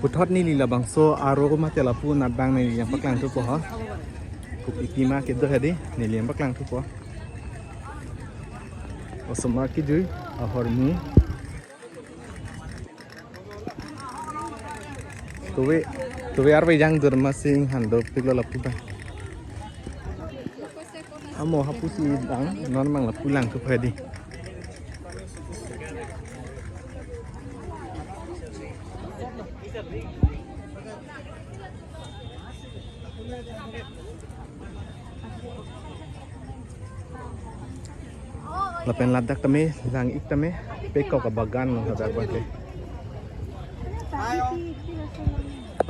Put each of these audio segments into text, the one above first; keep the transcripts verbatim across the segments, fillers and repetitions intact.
Puthot neli labangso aro mate lapu natbang neli nangpaklangthupo ho. Kopi pi ma kedo hedi neli nangpaklangthupo. Osomar kejui ahormu. Tuve, tuve arve jangdur masi inghan dopiklo lapu abang. Amo hapusi abang, non abang lapu langthupo hedi. Lapen ladak tame, lang-ik tame, peacock abagan lo ladak abangke.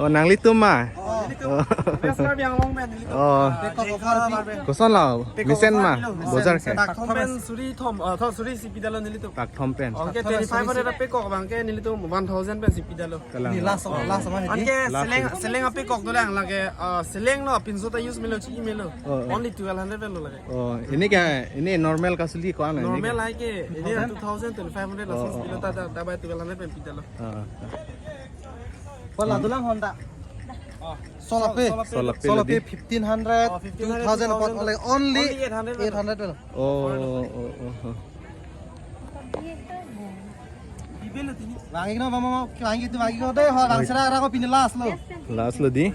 Oh, nanglitum ma? Oh. Oh. West Karbi Anglong pen nelitum. Oh. Peacock offer pen. Koson lo? Peacock mesen offer ma? Pilo. Bojar ke? Pakthom pen suri thom, uh, tho suri si pidetlo nelitum. Pakthom pen. Oke, twenty-five hundred peacock abangke nelitum one thousand pensi pidetlo. Kalang. Ini last, oh, last ma hedi. Anke last seleng, seleng apeacock dolang lake, uh, seleng lo pinso ta use melo, chi melo. Oh, oh. Only twelve hundred pen lo lake. Oh, ini ke, ini normal kasuli ko-an lo ini? Normal ke? Hai ke, ini two thousand, twenty-five hundred. Oh, langsung oh, pidetlo, oh, ta, ta, ta bai twelve hundred pen pidetlo. Ah, ah. Wala dolang Honda. Oh. Solape. Solape. Solape. Solape lagi. Fifteen hundred, oh, fifteen hundred, two thousand, two thousand, only, only eight hundred. Eight hundred lo. Oh, oh, oh, oh. Langik no, mama, langik itu langik ko de, ho, langsira arako pini last lo. Last lo di.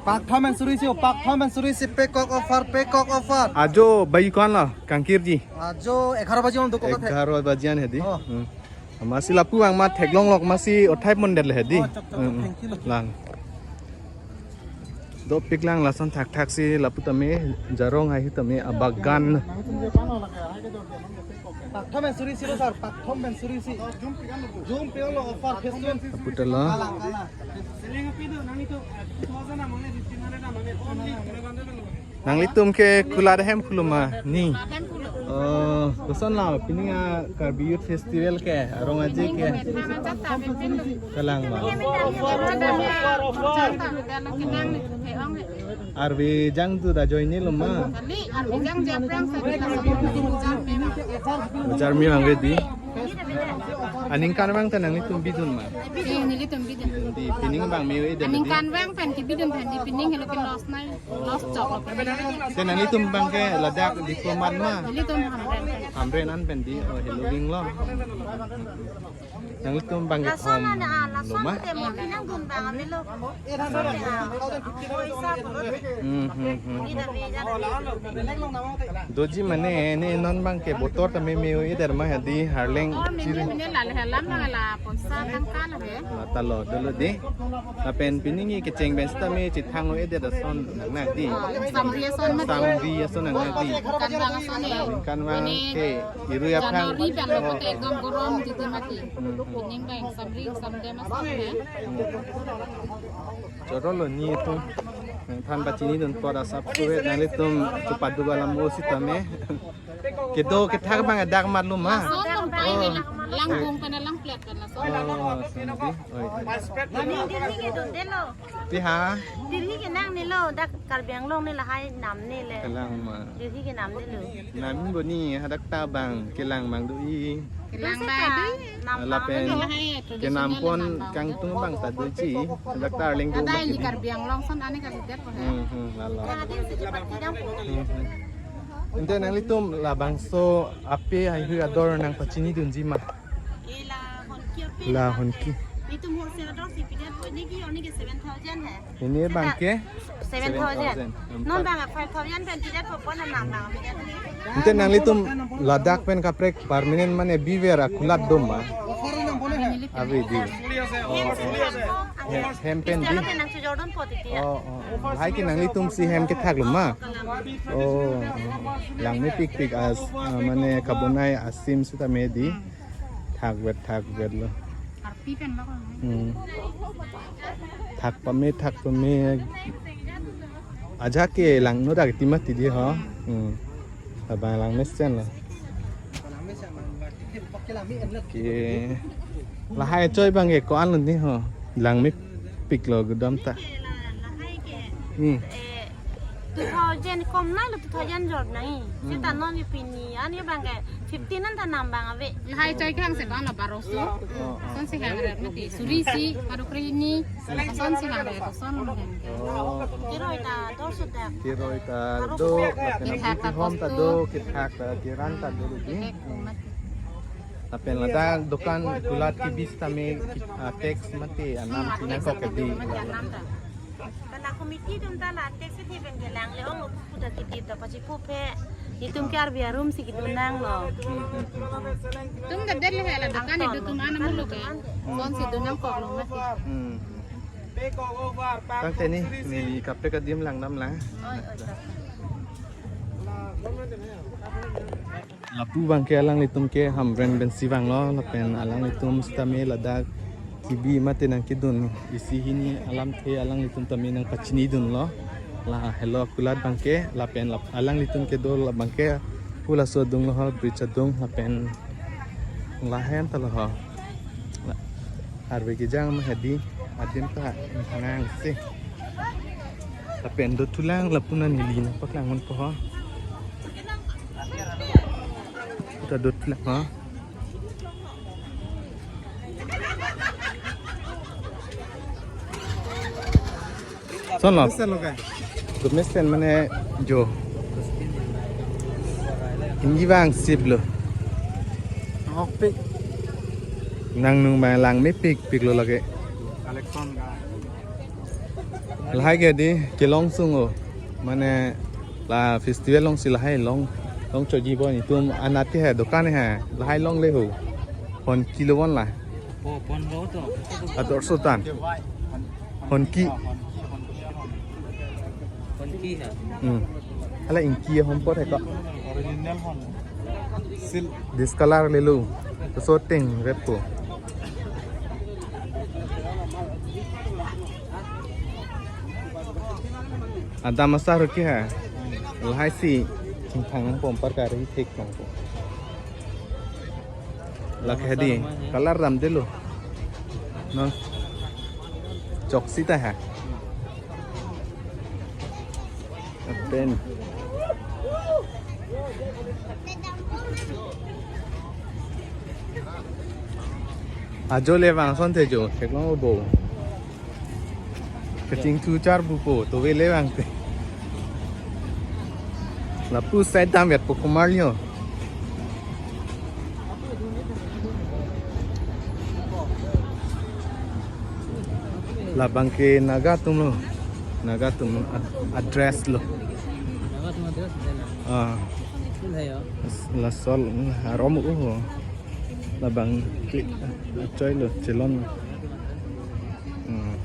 Pakthom pen suri si, pakthom pen suri si, peacock offer, peacock offer. Ajo bai ko-an lo, kangkirji? Ajo egharo baji on doko kathe. Egharo baji an hedi. Oh. Hmm. Masi lapu abang ma theklonglok masi othai pondet le hedi. Oh, chok, chok, hmm, thank you lo. Lang. Dopiklang lason thakthak si lapu tame jarong ahi tame abagan. Pakthom pen suri si lo sir, pakthom pen suri si. Jum pi lo offer, festival. Lapu ta lo. Kalang, kalang. Nanglitum ke kulat ahem pulo ma ni? Oh, koson lo pining a Karbi Youth Festival ke, arong aje ke? Kalang ma. Arve jangdur ajoine lo ma? Bojar me abang ready. Aningkan abang ta nanglitum bidun ma? Eh, nelitum bidun. Di pining abang me-o-edet di. Aningkan abang pen kebidun pen di, pining helo ke loss nai. Loss chok lo pen. Te nanglitum abangke ladak diplomat ma? Nelitum Hamren. Hamren an pen di, oh, helo ging lo. Nanglitum abang lason kethom ana, ah, lo lason ma? Te mo pinangdun abang amelo. Lason te, ah, oh, isa pulo. Hmm, hmm, hmm. Ini dah meja. Doji mane, ne non abangke botor tame me-o-edet ma hedi, harleng. Botor mene, chiri. Mene la le helam na la poisa tangka la he. Mata lo dolo di. Lapen pining kecheng pen sitame chethang-o-edet ason nangnak di. Ah, samri ason mati. Samri ason nangnak di. Kan abang ason e. Kan abang ini ke iru ya phang. January pen lo, oh, pote ekdom gorom titi mati. Hmm, hmm. Pining abang samri samde ason he. Hmm. Choro lo ni itum. Nangthan pachinidun apot asap suhet nanglitum chepaduk alam o sitame. Kedo kethak abang adak mat lo ma? Lason tum pai ni lang, lang bung pen lang plate pen lason. Oh, sini di. Oi, oi. Pining Delhi kedunde lo. Pi ha? Delhi kenangne lo, dak Karbi Anglong ne lahai namne le. Kalang ma. Delhi kenamne lo. Namne bo ni hadak ta abang kelang abang do-i. Kelang abang do-i. Nam lapen abang lahai traditional kenam pon nam abang. Kangtung abang ta doji. Hadak ta arleng do. Ada ma ini kidi. Karbi Anglong ason ane kalidet ko he. Hmm, hmm, lalo. Yang ada yang sejak pagi dam. Hmm, hmm. Ante nanglitum labangso ape haihui ador nangpachinidunji ma? E la Honki ape. La Honki. Nelitum wholesale ador si pidet po, ini ke, ini ke seven thousand he. Ini abangke? Seven thousand. Seven thousand. Non abang five thousand pen pidet po, pon nam abang pidet. Ante nanglitum ladak pen kaprek permanent mane biver akulat do ma? Ave di. Oh, oh. Hem, hem pen di. Nang chojordon po titi ya. Oh, oh. Lahai ke nanglitum si hem kethak lo ma? Oh, oh. Langmepikpik as, ah, mane kabonai asim sitame di. Thakvet, thakvet lo. Arpi pen lo kan. Hmm. Thak pame, thak pame. Ajahak ke langno dak ti mati di ho. Hmm. Abang langmesen lo. Ke lahai choi abangke ko-an lo ni ho. Langmepik lo gudam ta. Hmm. Eh, two thousand kom nai lo, two thousand jor nai. Hmm. Seta non ni pini, ani abangke Fifteen an ta nam abang ave. Lahai choi kehang si abang lo baroso. Oh. Son si hang ret mati. Suri isi, baru kre hini. Son si hang ret, son lo hang. Oh. Kiroi ta dorso ta. Kiroi ta do, lapen kethak ta hom ta do, kethak ta kerang ta do lagi. Kethak do mati. Lapen ladak dokan kulat kebi sitame, ah, tax mati, anam si nangkok kebi. Mati anam ta. Kana committee atum ta la tax si thi pen kelang le ong puta kiti ta pachi pu phe. Itum ke arbi arum si kedun nanglo. Hmm, hmm, hmm. Itum ta det le hela dokan itum ana muluk ke. Son si dun nangkok lo mati. Hmm. Tangte ni, neli kaprek adim langdam lang. Oi, oi, ta. Lapu abangke alanglitum ke Hamren pensi vanglo, lapen alanglitum sitame ladak kebi mate nangkedun isi hini alamthe alanglitum tame nangpachinidunlo. La helo kulat abangke, lapen lap-, alanglitum kedo labangke pu laso adung lo ho, bridge adung, lapen lahen ta lo ho. La, arve kejang ma hedi, adim ta nang si. Lapen dothulang lapu na neli nangpaklang unpo ho. Puta dothulang ho. Son lo. Mesen lo kai? Group mesen mane jo. Inggi vang sip lo. Okpik. Nangnung ma langmepikpik lo lake. Collection ka. Lahai ke di kelong sungo. Mane la festival along si lahai long, long choji bo, itum anat ke hai, dokan hai, lahai longle ho. Hon kilo bon la. Oh, pon lo to. Ador Sultan. Hon ki. Hon ki ha. Hmm. Hala ingki hom pot hai ko. Original hon. Sil. Discolor lelo. Shooting red po. Adam asar ke ha. Lahai si chingthang pom par kari thik nangpo. Lake hedi, color damdelo. No. Choksi ta ha. Pen. Ajo le vang asonte jo, theklong bo. Kachingthu char bupo, to ve le vangte. Lapu side dam vetpo komarli ho. Labangke Naga atum lo. Naga atum ad-, address lo. Naga atum address lo. Ah. Tul hai ya. La sol, arom uho. Labang klik, achoi lo, chelon. Hmm.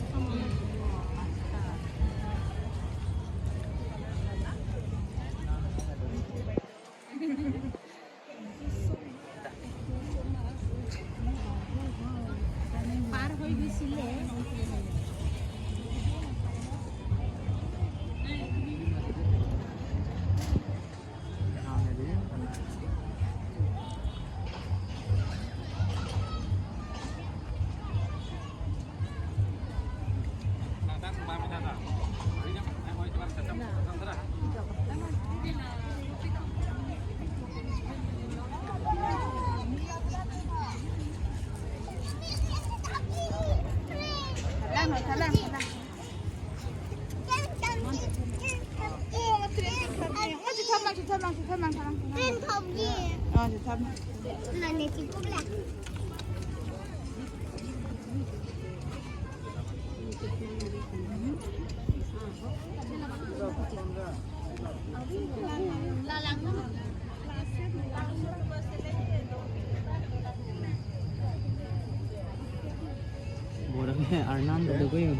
Borang ya, Arnam dado ko yung.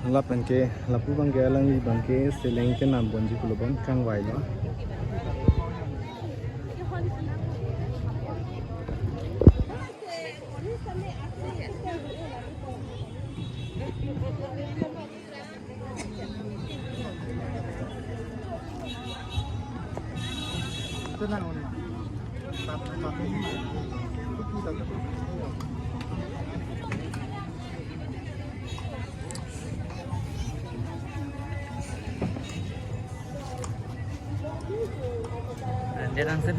Lapen ke, lapu abangke alangli abangke seleng kenam ponji pulo bon kangvai lo. Branded angsen.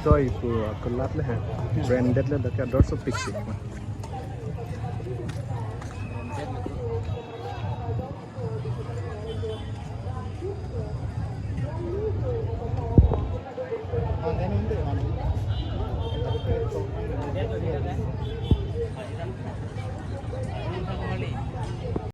Joypur, akulat le hai. Branded le dak ador sopik sik.